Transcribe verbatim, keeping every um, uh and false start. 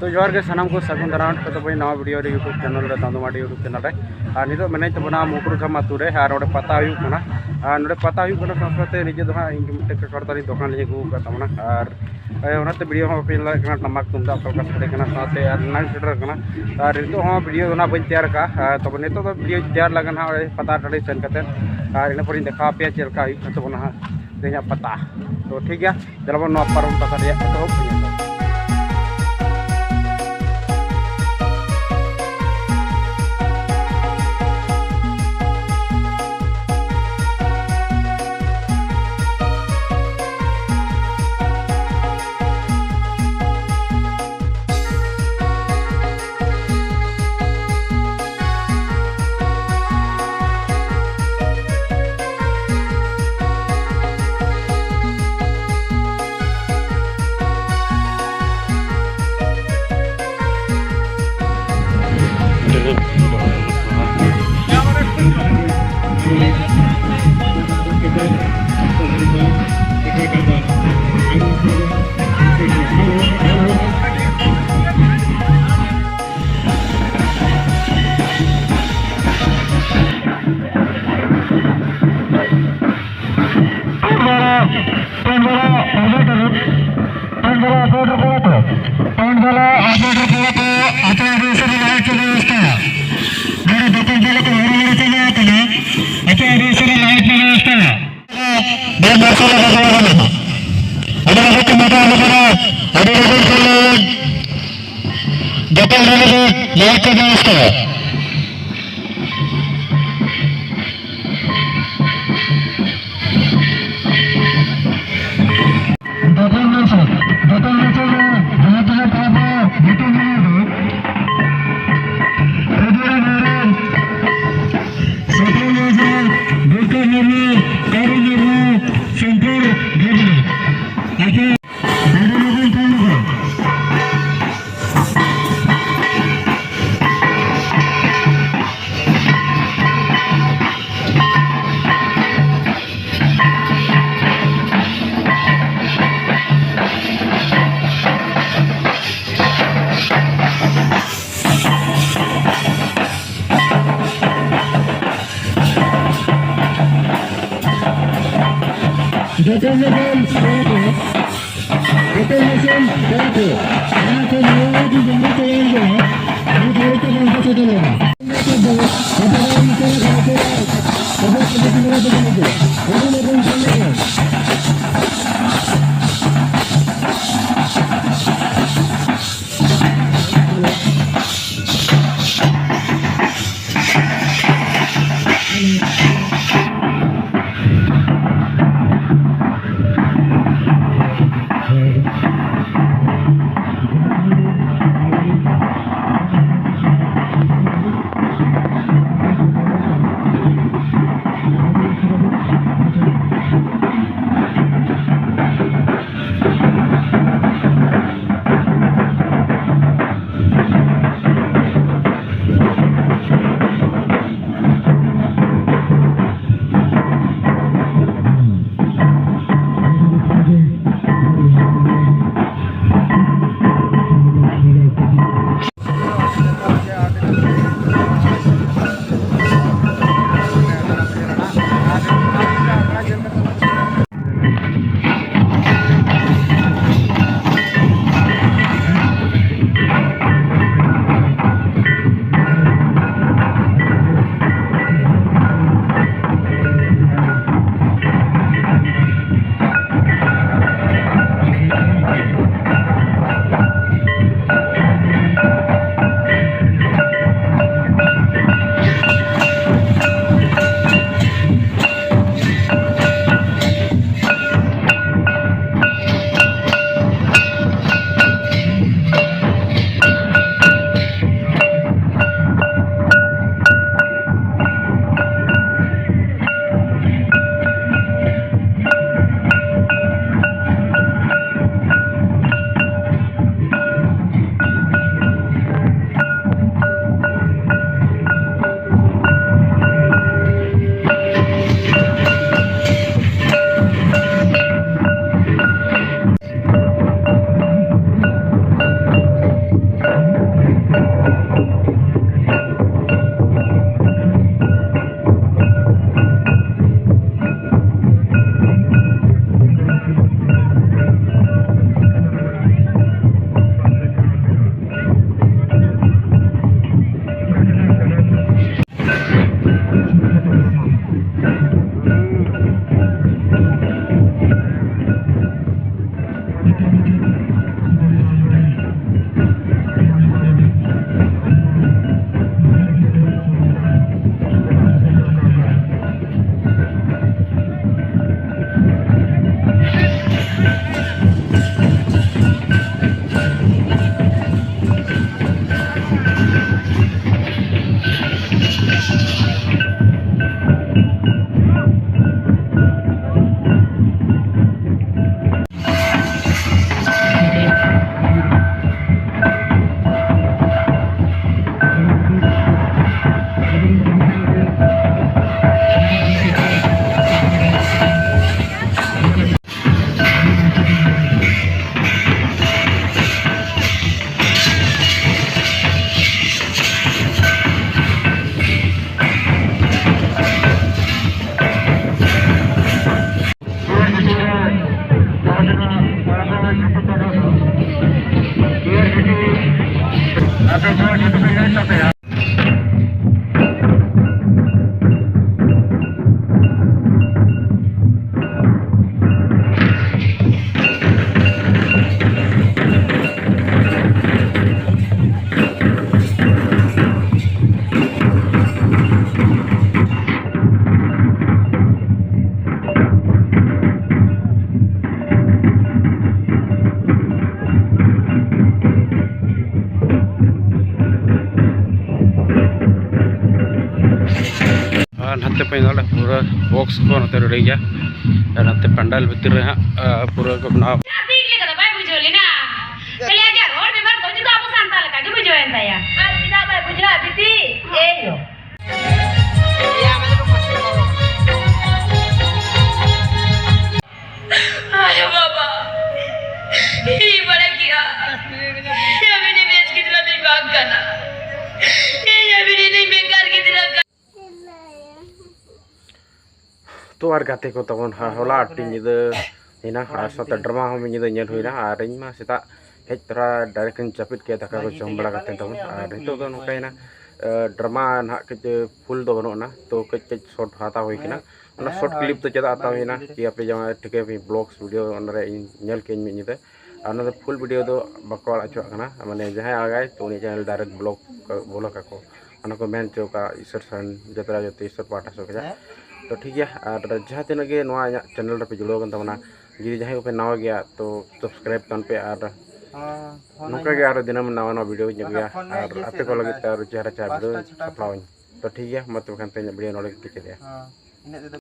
ᱛᱚ ᱡᱚᱦᱟᱨ ᱜᱮ ᱥᱟᱱᱟᱢ ᱠᱚ, ᱥᱟᱹᱜᱩᱱ ᱫᱟᱨᱟᱢ ᱠᱚ ᱛᱟᱵᱚᱱ ᱱᱟᱣᱟ ᱵᱷᱤᱰᱤᱭᱳ ᱨᱮ, YouTube ᱪᱮᱱᱮᱞ ᱨᱮ, ᱫᱟᱢᱫᱚᱢᱟᱰᱤ YouTube ᱪᱮᱱᱮᱞ ᱨᱮ᱾ ᱟᱨ ᱱᱤᱛᱚᱜ ᱢᱮᱱᱟᱹᱧ ᱛᱟᱵᱚᱱᱟ ᱢᱩᱠᱩᱨ ᱜᱷᱟᱢ ᱟᱹᱛᱩ ᱨᱮ, ᱟᱨ ᱚᱸᱰᱮ ᱯᱟᱛᱟ ᱦᱩᱭᱩᱜ ᱠᱟᱱᱟ᱾ ᱟᱨ ᱱᱚᱰᱮ ᱯᱟᱛᱟ ᱦᱩᱭᱩᱜ ᱠᱟᱱᱟ ᱥᱟᱶ ᱥᱟᱶᱛᱮ ᱱᱤᱡᱮ ᱫᱚ ᱦᱟᱸᱜ ᱤᱧ ᱢᱤᱫᱴᱮᱱ ᱠᱟᱠᱟ ᱦᱚᱲ ᱛᱟᱞᱤᱧ ᱫᱚᱠᱟᱱ ᱞᱤᱧ ᱟᱹᱜᱩ ᱟᱠᱟᱫ ᱛᱟᱵᱚᱱᱟ᱾ ᱟᱨ ᱚᱱᱟᱛᱮ ᱵᱷᱤᱰᱤᱭᱳ ᱦᱚᱸ ᱵᱟᱯᱮ ᱧᱮᱞ ᱫᱟᱲᱮᱭᱟᱜ ᱠᱟᱱᱟ, ᱴᱟᱢᱟᱠ ᱛᱩᱢᱫᱟᱜ ᱚᱠᱟ ᱞᱮᱠᱟ ᱥᱟᱰᱮ ᱠᱟᱱᱟ, ᱥᱟᱶᱛᱮ ᱟᱨ ᱱᱟᱭ ᱥᱮᱴᱮᱨ ᱠᱟᱱᱟ᱾ ᱟᱨ ᱱᱤᱛᱚᱜ ᱦᱚᱸ ᱵᱷᱤᱰᱤᱭᱳ ᱫᱚ ᱱᱟᱜ ᱵᱟᱹᱧ ᱛᱮᱭᱟᱨ ᱟᱠᱟᱫᱼᱟ᱾ ᱟᱨ ᱛᱚᱵᱮ ᱱᱤᱛᱚᱜ ᱫᱚ ᱵᱷᱤᱰᱤᱭᱳ ᱛᱮᱭᱟᱨ ᱞᱟᱜᱟ ᱱᱟᱜ ᱚᱸᱰᱮ ᱯᱟᱛᱟ ᱴᱟᱺᱰᱤ ᱥᱮᱱ ᱠᱟᱛᱮᱫ, ᱟᱨ ᱤᱱᱟᱹ ᱯᱚᱨᱮᱧ ᱫᱮᱠᱷᱟᱣ ᱟᱯᱮᱭᱟ ᱪᱮᱫ ᱞᱮᱠᱟ ᱦᱩᱭᱩᱜ ᱠᱟᱱ ᱛᱟᱵᱚᱱᱟ ᱦᱟᱸᱜ ᱛᱮᱦᱮᱧᱟᱜ ᱯᱟᱛᱟ᱾ ᱛᱚ ᱴᱷᱤᱠ ᱜᱮᱭᱟ, ᱫᱮᱞᱟ ᱵᱚᱱ ᱱᱚᱣᱟ ᱯᱟᱨᱚᱢ ᱯᱟᱛᱟ ᱨᱮᱭᱟᱜ ᱮᱛᱚᱦᱚᱵ ᱵᱚᱱ ᱧᱮᱞ ᱞᱮᱜᱮ᱾ ᱡᱟᱯᱟᱞ ᱨᱮ ᱞᱟᱭᱤᱴ ᱠᱚ ᱵᱮᱵᱚᱥᱛᱟ᱾ ᱡᱟᱯᱟᱞ ᱢᱮᱥ, ᱡᱟᱯᱟᱞ ᱢᱮᱥ ᱨᱮ ᱡᱟᱦᱟᱸ ᱛᱤᱱᱟᱹᱜ ᱯᱟᱲᱟ ᱯᱟᱲᱟ ᱧᱩᱛᱩᱢ ᱢᱮᱱᱟᱜ ᱫᱚ, ᱥᱟᱯᱲᱟᱣ ᱢᱮᱥ ᱨᱮ ᱵᱤᱠᱨᱚᱢ ᱢᱩᱨᱢᱩ, ᱠᱟᱹᱨᱩ ᱢᱩᱨᱢᱩ, ᱥᱚᱝᱠᱚᱨ ᱵᱷᱟᱵᱽᱞᱤ᱾ ᱟᱪᱪᱷᱟ, ᱟᱹᱰᱤ ᱞᱚᱜᱚᱱ ᱠᱟᱹᱢᱤ ᱠᱚ᱾ ᱡᱚᱛᱚ ᱞᱮᱠᱟᱱ ᱥᱯᱳᱨᱴ ᱨᱮ, ᱡᱚᱛᱚ ᱞᱮᱠᱟᱱ ᱥᱯᱳᱨᱴ ᱨᱮ ᱡᱟᱦᱟᱸ ᱠᱚ ᱱᱚᱣᱟ ᱠᱚ ᱵᱚᱸᱜᱟ ᱛᱮᱭᱟᱨ ᱠᱟᱱᱟ, ᱱᱤᱛ ᱦᱟᱹᱵᱤᱡ ᱛᱮ ᱵᱟᱝ ᱠᱚ ᱥᱮᱴᱮᱨ ᱞᱮᱱᱟ᱾ ᱟᱨ ᱱᱟᱛᱮ ᱯᱮ ᱧᱮᱞ ᱫᱟᱲᱮᱭᱟᱜᱼᱟ, ᱯᱩᱨᱟᱹ ᱵᱚᱠᱥ ᱠᱚ ᱱᱚᱛᱮ ᱨᱮᱰᱤ ᱜᱮᱭᱟ᱾ ᱟᱨ ᱱᱟᱛᱮ ᱯᱟᱱᱰᱟᱞ ᱵᱷᱤᱛᱤᱨ ᱨᱮ ᱦᱟᱸᱜ, ᱟ, ᱯᱩᱨᱟᱹ ᱠᱚ ᱵᱮᱱᱟᱣ᱾ ᱫᱤᱠ ᱞᱮᱠᱟ ᱫᱚ ᱵᱟᱭ ᱵᱩᱡᱷᱟᱹᱣ ᱞᱮᱱᱟ᱾ ᱠᱷᱟᱹᱞᱤ ᱟᱡᱟᱜ ᱨᱚᱲ ᱵᱮᱵᱷᱟᱨ ᱠᱚ ᱡᱩᱫᱤ ᱟᱵᱚ ᱥᱟᱱᱛᱟᱲ ᱞᱮᱠᱟ ᱜᱮ ᱵᱩᱡᱷᱟᱹᱣᱮᱱ ᱛᱟᱭᱟ᱾ ᱟᱨ ᱪᱮᱫᱟᱜ ᱵᱟᱭ ᱵᱩᱡᱷᱟᱹᱣᱟ ᱵᱤᱴᱤ? ᱮᱭ ᱭᱳ᱾ ᱟᱭᱳ ᱵᱟᱵᱟ, ᱤᱧ ᱵᱟᱲᱟᱭ ᱠᱮᱜᱼᱟ, ᱟᱹᱵᱤᱱ ᱵᱮᱥ ᱜᱤᱫᱽᱨᱟᱹ ᱫᱚᱧ ᱵᱟᱝ ᱠᱟᱱᱟ᱾ ᱤᱧ ᱟᱹᱵᱤᱱ ᱨᱤᱱᱤᱡ ᱵᱮᱠᱟᱨ ᱜᱤᱫᱽᱨᱟᱹ ᱠᱟᱱᱟ᱾ ᱛᱚ ᱟᱨ ᱜᱟᱛᱮ ᱠᱚ ᱛᱟᱵᱚᱱ, ᱦᱟ-, ᱦᱚᱞᱟ ᱟᱹᱰᱤ ᱧᱤᱫᱟᱹ ᱮᱱᱟ, ᱟᱨ ᱥᱟᱶᱛᱮ ᱰᱨᱟᱢᱟ ᱦᱚᱸ ᱢᱤᱫ ᱧᱤᱫᱟᱹ ᱧᱮᱞ ᱦᱩᱭᱱᱟ, ᱟᱨ ᱤᱧ ᱢᱟ ᱥᱮᱛᱟᱜ ᱦᱮᱡ ᱛᱚᱨᱟ ᱰᱟᱭᱨᱮᱠᱴ ᱤᱧ ᱡᱟᱹᱯᱤᱫ ᱠᱮᱫ, ᱫᱟᱠᱟ ᱠᱚ ᱡᱚᱢ ᱵᱟᱲᱟ ᱠᱟᱛᱮ ᱛᱟᱵᱚᱱ᱾ ᱟᱨ ᱱᱤᱛᱚᱜ ᱫᱚ ᱱᱚᱝᱠᱟᱭᱮᱱᱟ, ᱮ, ᱰᱨᱟᱢᱟ ᱱᱟᱦᱟᱜ ᱠᱟᱹᱡ ᱯᱷᱩᱞ ᱫᱚ ᱵᱟᱹᱱᱩᱜ ᱟᱱᱟ, ᱛᱚ ᱠᱟᱹᱡ ᱠᱟᱹᱡ ᱥᱚᱨᱴ ᱦᱟᱛᱟᱣ ᱦᱩᱭ ᱠᱟᱱᱟ᱾ ᱚᱱᱟ ᱥᱚᱨᱴ ᱠᱞᱤᱯ ᱫᱚ ᱪᱮᱫᱟᱜ ᱦᱟᱛᱟᱣ ᱦᱩᱭᱱᱟ, ᱠᱤ ᱟᱯᱮ ᱡᱟᱦᱟᱸ ᱴᱷᱤᱠᱟᱹ ᱯᱮ ᱵᱞᱚᱜᱥ ᱵᱷᱤᱰᱤᱭᱳ, ᱚᱱᱟᱨᱮ ᱤᱧ ᱧᱮᱞ ᱠᱮᱫᱟᱹᱧ ᱢᱤᱫ ᱧᱤᱫᱟᱹ, ᱟᱨ ᱚᱱᱟ ᱫᱚ ᱯᱷᱩᱞ ᱵᱷᱤᱰᱤᱭᱳ ᱫᱚ ᱵᱟᱠᱚ ᱟᱲᱟᱜ ᱦᱚᱪᱚᱣᱟᱜ ᱠᱟᱱᱟ, ᱢᱟᱱᱮ ᱡᱟᱦᱟᱸᱭ ᱟᱲᱟᱜᱟᱭ ᱛᱚ ᱩᱱᱤ ᱪᱮᱱᱮᱞ ᱰᱟᱭᱨᱮᱠᱴ ᱵᱞᱚᱠ ᱵᱚᱞᱚ ᱠᱟᱠᱚ, ᱚᱱᱟ ᱠᱚ ᱢᱮᱱ ᱦᱚᱪᱚ ᱠᱟᱜᱼᱟ ᱤᱥᱚᱨ ᱥᱟᱱ ᱡᱟᱛᱨᱟ ᱡᱚᱛᱚ ᱤᱥᱚᱨ ᱯᱟᱦᱴᱟ ᱥᱮᱫ ᱠᱷᱚᱱᱟᱜ᱾ ᱛᱚ ᱴᱷᱤᱠ ᱜᱮᱭᱟ, ᱟᱨ ᱡᱟᱦᱟᱸ ᱛᱤᱱᱟᱹᱜ ᱜᱮ ᱱᱚᱣᱟ ᱤᱧᱟᱹᱜ ᱪᱮᱱᱮᱞ ᱨᱮᱯᱮ ᱡᱩᱲᱟᱹᱣ ᱟᱠᱟᱱ ᱛᱟᱵᱚᱱᱟ, ᱡᱩᱫᱤ ᱡᱟᱦᱟᱸᱭ ᱠᱚᱯᱮ ᱱᱟᱣᱟ ᱜᱮᱭᱟ ᱛᱚ ᱥᱟᱵᱥᱠᱨᱟᱭᱤᱵ ᱛᱟᱵᱚᱱ ᱯᱮ, ᱟᱨ ᱱᱚᱝᱠᱟ ᱜᱮ ᱟᱨᱚ ᱫᱤᱱᱟᱹᱢ ᱱᱟᱣᱟ ᱱᱟᱣᱟ ᱵᱷᱤᱰᱤᱭᱳᱧ ᱟᱹᱜᱩᱭᱟ, ᱟᱨ ᱟᱯᱮ ᱠᱚ ᱞᱟᱹᱜᱤᱫ ᱛᱮ ᱟᱨᱚ ᱪᱮᱦᱨᱟ ᱪᱮᱦᱨᱟ ᱵᱷᱤᱰᱤᱭᱳᱧ ᱥᱟᱯᱲᱟᱣᱟᱹᱧ᱾ ᱛᱚ ᱴᱷᱤᱠ ᱜᱮᱭᱟ, ᱢᱟ ᱛᱚᱵᱮ ᱠᱷᱟᱱ ᱛᱮᱦᱮᱧᱟᱜ ᱵᱷᱤᱰᱤᱭᱳ ᱱᱚᱰᱮ ᱜᱮ ᱠᱮᱪᱮᱫᱮᱜᱼᱟ᱾